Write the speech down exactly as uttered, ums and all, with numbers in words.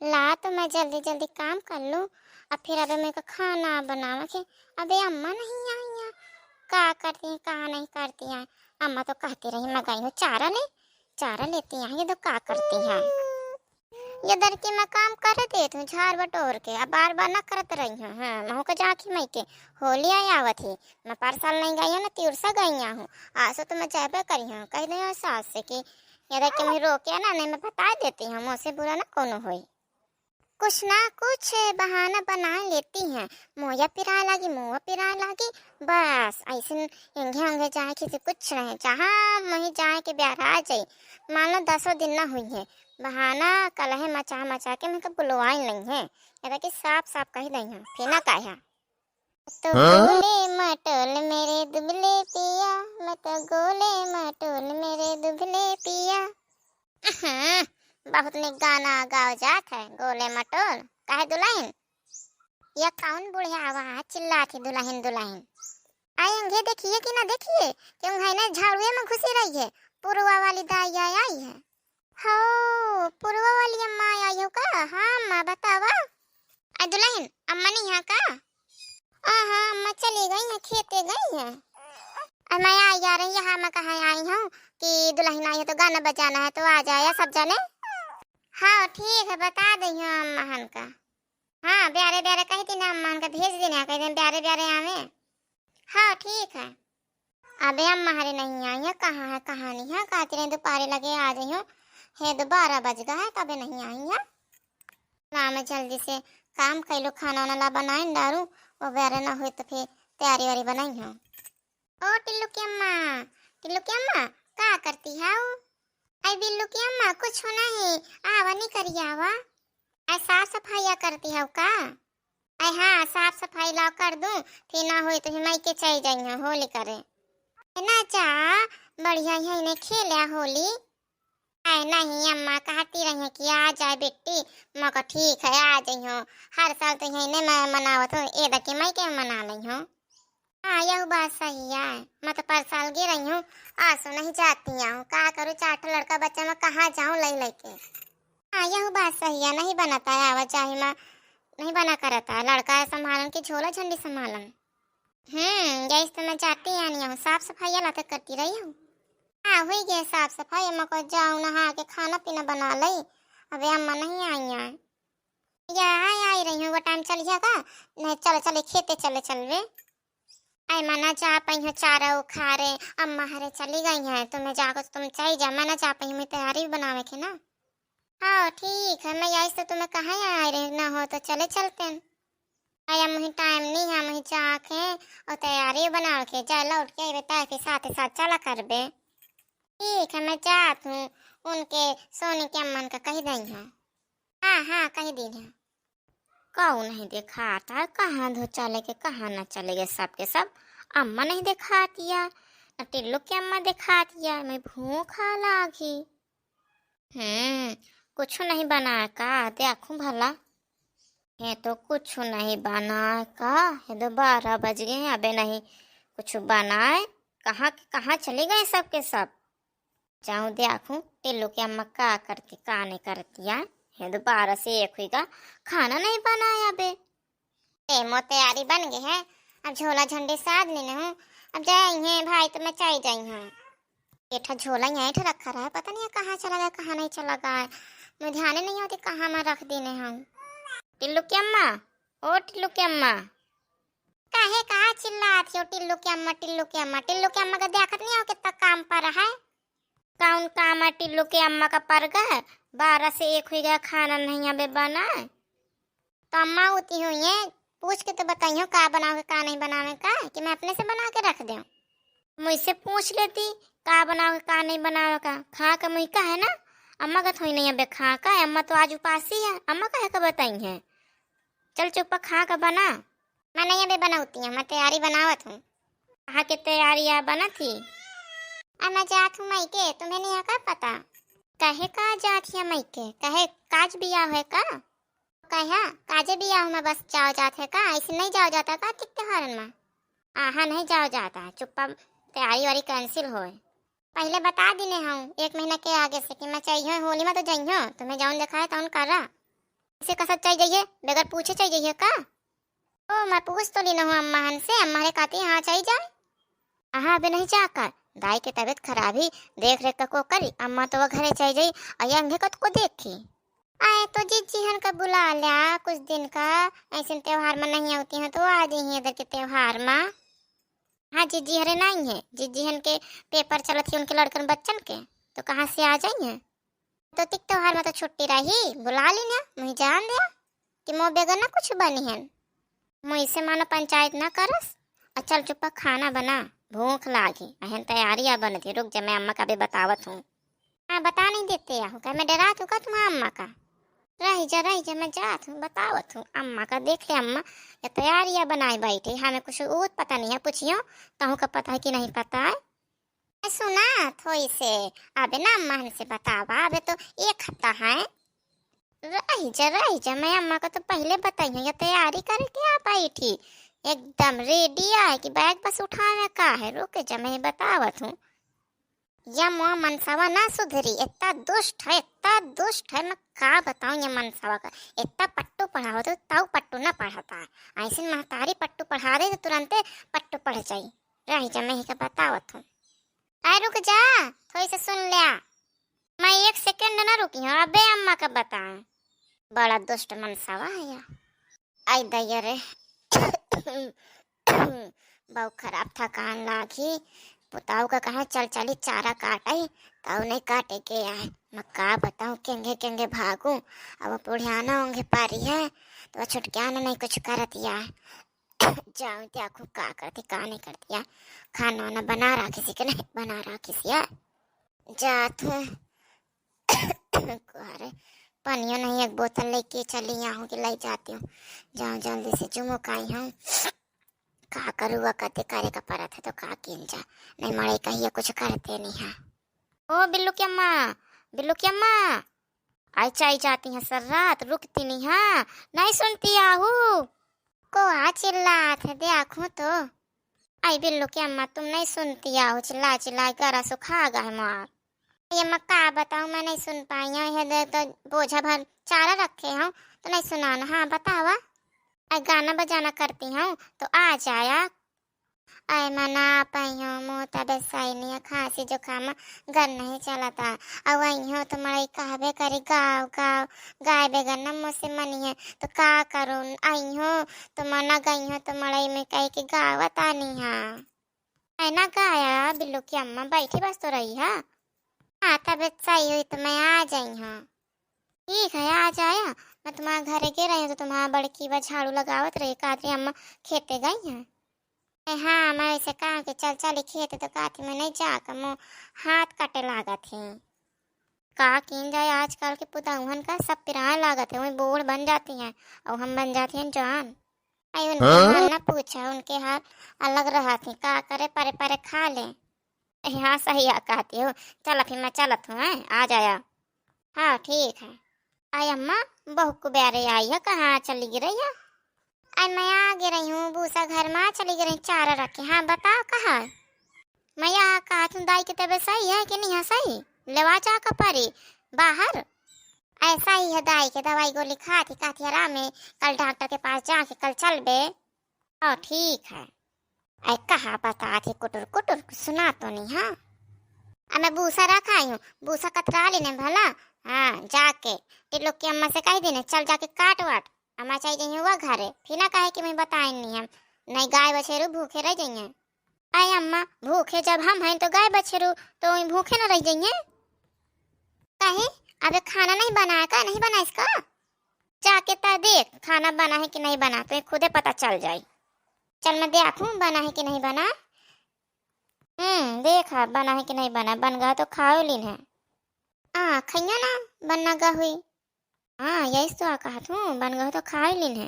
ला तो मैं जल्दी जल्दी काम कर लूँ, अब फिर अबे मैं का खाना बनावे के। अबे अम्मा नहीं आई हैं, का करती हैं, का नहीं करती हैं। अम्मा तो कहती रही, "मैं गई हूँ चारा ले, चारा लेती आई, ये तो का करती हैं।" ये दर के मैं काम कर देत हूँ झाड़ बटोर के, अब बार बार ना करत रही हूँ। हाँ, महू का जाके मइके होली आय आवत ही, मैं परसाल नहीं गई हूँ ना तिरसा गई हूँ। आसो तो मैं जाबे करी हूँ, कह दे सास से कि ये दर के मैं रोके ना, नहीं मैं बता देती हूँ, मुझसे बुरा ना कोनो होई। कुछ ना कुछ बहाना बना लेती हैं, मोया पिराए लागी, मोया पिराए लागी, बस ऐसे एंगे ओंगे जाए के से कुछ नहीं, जहाँ वहीं जाए के ब्याह आ जाई। मान लो दसों दिन ना हुई है, बहाना कलहे मचा मचा के मैं बुलवाई नहीं है, ये दर के साफ साफ कह दई हूँ, फिर ना कहे। तो हाँ? गोले मटोल मेरे दुबले पिया, मैं तो गोले मटोल मेरे दुबले पिया। अहं, बहुत निक गाना गाओ जात है, गोले मटोल। काहे दुलहिन? ये कौन बुढ़िया आवा है, चिल्लात ही दुलहिन दुलहिन। आई अंगे देखिए कि ना देखिए, क्यों है ना झाड़ुए में घुसी रही है, पुरवा वाली दाई आई है। हो, पुरवा वाली अम्मा आई हो का? हाँ अम्मा, बतावा। आ दुलहिन, अम्मा नहीं यहाँ का? हाँ हाँ अम्मा, चली गई हैं, खेते गई हैं। अम्मा आई जा रही है, हाँ मैं कहाँ आई हूँ कि दुलहिन आई है तो गाना बजाना है तो आ जाया सब जने। हाँ ठीक है, बता दई हूँ अम्मा हन का। हाँ, ब्यारे ब्यारे कह दिन अम्मा हन का भेज दिन है, कह दिन ब्यारे ब्यारे आवे। हाँ ठीक है। अबे अम्मा हरे नहीं आई है, कहाँ है, कहाँ नहीं है, कहती रही दोपहरे लगे आ जाइयो। हे तो बारह बज गया है, तबे नहीं आई है। ला मैं जल्दी से काम कैलो, खाना वाना ला बनाए डारू, वो बेरे ना हुई तो फिर तैयारी वारी बनाई हो। ओ टिल्लू की अम्मा, टिल्लू की अम्मा, का करती है? आई बिल्लू की अम्मा, कुछ नहीं, आवा नहीं करी आवा। आई साफ सफाइया करती है का? अरे हाँ, साफ सफाई ला कर दूँ, फिर ना होई तो हिमाई के चल जाइए होली करे। ना जा, बढ़िया है इन्हें खेल्या होली। अरे नहीं अम्मा, कहती रही कि आ जाए बिट्टी। मैं कहा ठीक है, आ जाइयो। हर साल तो यही ने मैं मनावत हूँ, ए दके माई के मना लई हूँ। हाँ, यह बात सही है। मैं तो पर साल गे रही हूँ, आसो नहीं जाती हूँ। का करूँ, चार ठो लड़का बच्चा मैं कहाँ जाऊँ लई लई के। हाँ, यह बात सही है, नहीं बनता है आवाजाही में, नहीं बना करता है। लड़का है संभालन कि झोला झंडी संभालन। हम्म, यही तो मैं जाती आनी हूँ, साफ सफाई ला तो करती रही हूँ। हाँ, हुई गए साफ सफाई, अम्मा को जाऊँ नहा के खाना पीना बना लई। अबे अम्मा नहीं आई हैं। या आई, आई रही हूँ, वो टाइम चल गया का? नहीं, चले चले खेते चले चलबे। आई मैं ना जा पाई हूँ चारा उखारे, अम्मा हरे चली गई हैं, तुम्हें जाकर तुम चली जा, मैं ना जा पाई हूँ, मैं तैयारी भी बनावे के ना। हाँ ठीक है, मैं यही से तुम्हें कहा आई रही ना हो तो चले चलते हैं। आया मुही टाइम नहीं है, मुही जाके और तैयारी बनाओ के जा लौट के अबे ताकि साथ साथ चला करबे। ठीक है, मैं जात हूँ, उनके सोनी के अम्मन का कह दई है। हाँ हाँ, कह दी है। कऊ नहीं देखात है, कहाँ धो चले के, कहाँ ना चले गए, सबके सब अम्मा नहीं देखात या, न टिल्लू के अम्मा देखात या, मैं भूखा लागी। हम्म, कुछ नहीं बनाए का? देखूं भला। ये तो कुछ नहीं बनाए का? ये तो बारह बज गए हैं, अबे नहीं कुछ बनाए। कहाँ के कहाँ चले गए सबके सब? जाऊं देखूं टिल्लू के अम्मा का करती, का नहीं करती है। ये तो बारह से एक हुई गा, खाना नहीं बनाया अबे। ए, मोर तैयारी बन गई है, अब झोला झंडी साध लेने हूँ, अब जाए हैं भाई तो मैं चाय जाई हूँ। एठा झोला यहीं ठा रखा रहा है, पता नहीं है कहाँ चला गया, कहाँ नहीं चला गया है। मुझे ध्यान ही नहीं होती कहाँ मैं रख देने हूँ। टिल्लू की अम्मा, ओ टिल्लू की अम्मा। काहे कहा चिल्लात हो टिल्लू की अम्मा, टिल्लू की अम्मा, टिल्लू की अम्मा का देखत नहीं हो कितना काम पर है। कौन काम है टिल्लू के अम्मा का पर गए? बारह से एक हुई गया, खाना नहीं अबे बना है। तो अम्मा होती हुई है, पूछ के तो बताइयो का बनावे का नहीं बनावे का, कि मैं अपने से बना के रख दूँ। मुझसे पूछ लेती का बनावे का नहीं बनावे का, खा के मुझे का है ना, अम्मा का थोड़ी नहीं अबे खा का है, अम्मा तो आज उपासी है, अम्मा काहे का बताई है। चल चुप्पा खा के बना। मैं नहीं अबे बनावती हूँ, मैं तैयारी बनावत हूँ। कहाँ के तैयारी आ बनत ही? आ मैं जात हूँ मायके, तुम्हें नहीं है का पता? कहे का जात है मायके? कहे काज बियाह है का? कहे काजे बियाह में बस जाओ जात है का? ऐसे नहीं जाओ जाता का तिक त्योहारन में? आहा, नहीं जाओ जाता, चुप्पा तैयारी वारी कैंसिल होए। पहले बता दीने हूँ एक महीना के आगे से कि मैं चाहिए होली में तो जइहो, तुम्हें जौन देखा है तौन करा। से कसा चल जाइए, बगैर पूछे चल जाइए का? ओ, मैं पूछ तो ली न हूँ अम्मा हन से, अम्मा रे कहती हाँ चल जाए। अहाँ अबे नहीं जाकर, दाई के तबीयत खराब ही, देख रेख का को करी, अम्मा तो वो घरे चल जाई, और ये अंगे कत को देखी। आए तो जिज्जी हन का बुला लिया कुछ दिन का, ऐसे त्योहार में नहीं होती हैं तो आ जाइए इधर के त्योहार में। हाँ जिज्जी हरे नहीं है, जिज्जी हन के पेपर चलत ही उनके लड़कन बच्चन के, तो कहाँ से आ जाइए? तो तिक त्योहार में तो छुट्टी रही, बुला ली ना, मुझे जान दिया कि मो बेगर ना कुछ बनी हन। मुँह से मानो पंचायत ना करस। आ चल चुप्पा खाना बना, भूख लागी। अहन तैयारी आ बनत ही, रुक जा, मैं अम्मा का भी बतावत हूँ। हाँ, बता नहीं देते आहू का, मैं डरात हूँ का तुम्हारा अम्मा का? रही जा, रही जा, मैं जात हूँ, बतावत हूँ अम्मा का। देख ले अम्मा, ये तैयारी आ बनाए बैठे, हमें कुछ ऊत पता नहीं है, पूछियो तहू का पता है कि नहीं पता है। ए, सुना थोई से, अबे ना अम्मा हमसे बतावा, अबे तो एक हफ्ता है। रही जा, रही जा, मैं अम्मा का तो पहले बताई हूँ, ये तैयारी करके आ बैठी, एकदम रेडी आए कि बैग बस उठावे का है। रुक जा, मैं बतावत हूँ। या मोआ मनसवा ना सुधरी, इतना दुष्ट है, इतना दुष्ट है, मैं का बताऊँ ये मनसवा का। इतना पट्टू पढ़ाओ तो ताऊ पट्टू ना पढ़ता है, ऐसे महतारी पट्टू पढ़ा दे तो तुरंते पट्टू पढ़ जाई। रही जा, मैं ही का बतावत हूँ। आए रुक जा, थोड़ी से सुन लिया। मैं एक सेकंड ना रुकी हूँ, अबे अम्मा का बताएं। बड़ा दुष्ट मनसवा है या। आई दैया रे। बहुत खराब थकान लागी। पुताऊ का कहा चल चली चारा काटाई, ताऊ नहीं काटे के आए। मैं का बताऊँ केंगे केंगे भागू। अब बुढ़ियाना ओंगे पारी है, तो छुटकियाना नहीं कुछ करत या। जाऊँ देखू का करती का नहीं करती या। खाना वाना बना रखी सी कि नहीं बना रखी सी या। जात हूँ। अरे, पानियो नहीं, एक बोतल लेके चली आऊँ कि ले जाती हूँ। जाऊँ जल्दी से चुमुक आई हूँ। का करूँ, वह कहते करे का परत है तो का कीन जा। नहीं मड़े कहिए कुछ करते नहीं है। ओ बिल्लू की अम्मा, बिल्लू की अम्मा। आई चाई जाती हैं सर रात, रुकती नहीं है, नहीं सुनती आहू। को आ चिल्लात है, देखूँ तो। आई बिल्लू की अम्मा, तुम नहीं सुनती आहू, चिल्ला चिल्ला गरा सुखा गए मार। ये मैं का बताऊँ, मैं नहीं सुन पाई हूँ। ये दे तो बोझा भर चारा रखे हूँ, तो नहीं सुनाना। हाँ, बतावा। ऐ गाना बजाना करती हूँ, तो आ जाया। ऐ मैं ना पाई हूँ, मुँह तबे सही नहीं है, खांसी जुकाम गन नहीं चलता। और आई हूँ तो मड़ई कहबे करी, गाव, गाव, गाय बेगर ना मुँह से मनी है, तो का करूँ? आई हूँ तो मना गई हूँ, तो मड़ई में कही कि गावत आनी है। है ना गाया, बिल्लू की अम्मा बैठी बस तो रही है। हाँ, तबीयत सही हुई तो मैं आ जाई हूँ। ठीक है, आ जाया। मैं तुम्हारे घरे गे रही हूँ तो तुम्हारा बड़की बा झाड़ू लगावत रही, कहत रही अम्मा खेते गई हैं। ए हाँ, मैं ऐसे कहा कि चल चली खेते तो कहती मैं नहीं जाकर, मुँह हाथ कटे लागत है। का कीन जाए, आजकल के पुतहुहन का सब पिराए लागत है, वही बूढ़ बन जाती हैं और हम बन जाती हैं जवान। आई उनके हाँ? हाल ना पूछा, उनके हाल अलग रहत ही, का करे, परे परे खा ले। हाँ, सही है कहती हो। चल, फिर मैं चलत हूँ, हैं? आ जाया। हाँ, ठीक है। आई अम्मा, बहुत कुबेरे आई है, कहाँ चली गई रही है? आई मैं आ गई रही हूँ, भूसा घर में चली गई रही, चारा रखे। हाँ, बताओ कहाँ? मैं यहाँ कहत हूँ, दाई के तबीयत सही है कि नहीं है सही? लेवा जा का परी बाहर। ऐसा ही है दाई के, दवाई गोली खात ही, कहती आराम है, कल डॉक्टर के पास जाके कल चलबे। ओ, ठीक है। ऐ कहा बतात ही कुटुर कुटुर, कुछ सुना तो नहीं, हाँ? अब मैं भूसा रखा ही हूँ, भूसा कतरा लेने भला। हाँ, जाके टिल्लू की अम्मा से कह देने, चल जाके काट वाट, अम्मा चल जाइए हुआ घरे, फिर ना कहे कि मैं बताए नहीं हम, नहीं गाय बछेरू भूखे रह जाइए। अरे अम्मा, भूखे जब हम हैं तो गाय बछेरू तो वहीं भूखे न रह जाइए। काहे? अबे खाना नहीं बना है का? नहीं बना इसका? जाके ता देख खाना बना है कि नहीं बना, तो खुदे पता चल जाई। चल मैं देखूं बना है कि नहीं बना। हम्म, देखा बना है कि नहीं बना, बन गा तो खाओ लीन है। आ, खैया ना बनना गा हुई। हाँ, यही तो आ कहत हूँ, बन गा तो खाओ लीन है।